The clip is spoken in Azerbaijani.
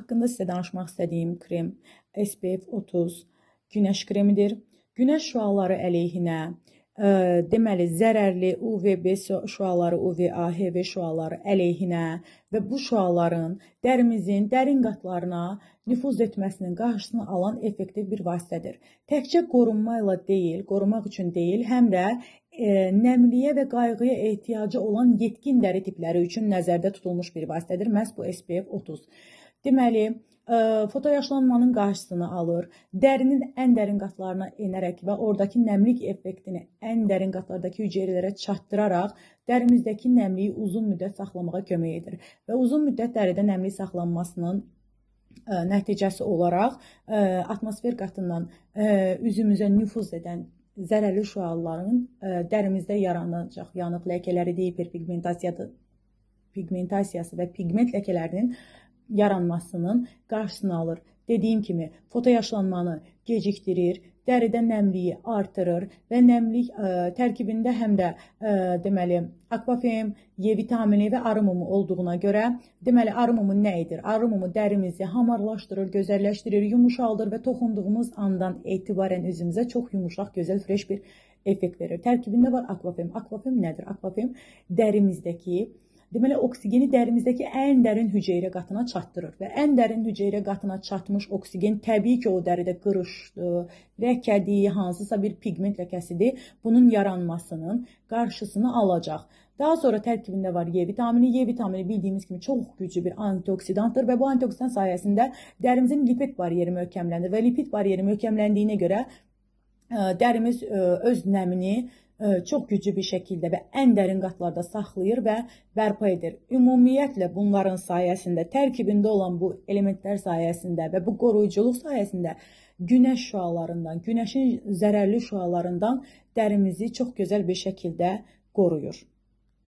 Haqqında sizə danışmaq istədiyim krem SPF 30 günəş kremidir. Günəş şüaları əleyhinə, deməli zərərli UVB şüaları, UVA, HV şüaları əleyhinə və bu şüaların dərimizin dərin qatlarına nüfuz etməsinin qarşısını alan effektiv bir vasitədir. Təkcə qorunmayla deyil, qorumaq üçün deyil, həm də nəmliyə və qayğıya ehtiyacı olan yetkin dəri tipləri üçün nəzərdə tutulmuş bir vasitədir. Məhz bu SPF 30. Deməli, fotoyaşlanmanın qarşısını alır, dərinin ən dərin qatlarına enərək və oradakı nəmlik effektini ən dərin qatlardakı hüceyrələrə çatdıraraq dərimizdəki nəmliyi uzun müddət saxlamağa kömək edir. Və uzun müddət dəridə nəmlik saxlanmasının nəticəsi olaraq atmosfer qatından üzümüzə nüfuz edən zərərli şüaların dərimizdə yaranacaq yanıq ləkələri, hiperpigmentasiyası və pigment ləkələrinin yaranmasının qarşısını alır. Dediyim kimi, fotoyaşlanmanı gecikdirir, dəridə nəmliyi artırır və nəmlik tərkibində həm də deməli akvafem, E vitamini və arı mumu olduğuna görə, deməli arı mumu nə edir? Arı mumu dərimizi hamarlaşdırır, gözəlləşdirir, yumuşaldır və toxunduğumuz andan etibarən üzümüzə çox yumuşaq, gözəl, fresh bir effekt verir. Tərkibində var akvafem. Akvafem nədir? Akvafem dərimizdəki deməli, oksigeni dərimizdəki ən dərin hüceyrə qatına çatdırır və ən dərin hüceyrə qatına çatmış oksigen təbii ki, o dəridə qırışdı, ləkədir, hansısa bir pigment ləkəsidir, bunun yaranmasının qarşısını alacaq. Daha sonra tərkibində var E vitamini. E vitamini bildiyimiz kimi çox güclü bir antioksidantdır və bu antioksidant sayəsində dərimizin lipid bariyeri möhkəmlənir və lipid bariyeri möhkəmləndiyinə görə dərimiz öz nəmini çox güclü bir şəkildə və ən dərin qatlarda saxlayır və bərpa edir. Ümumiyyətlə bunların sayəsində, tərkibində olan bu elementlər sayəsində və bu qoruyuculuq sayəsində günəş şüalarından, günəşin zərərli şüalarından dərimizi çox gözəl bir şəkildə qoruyur.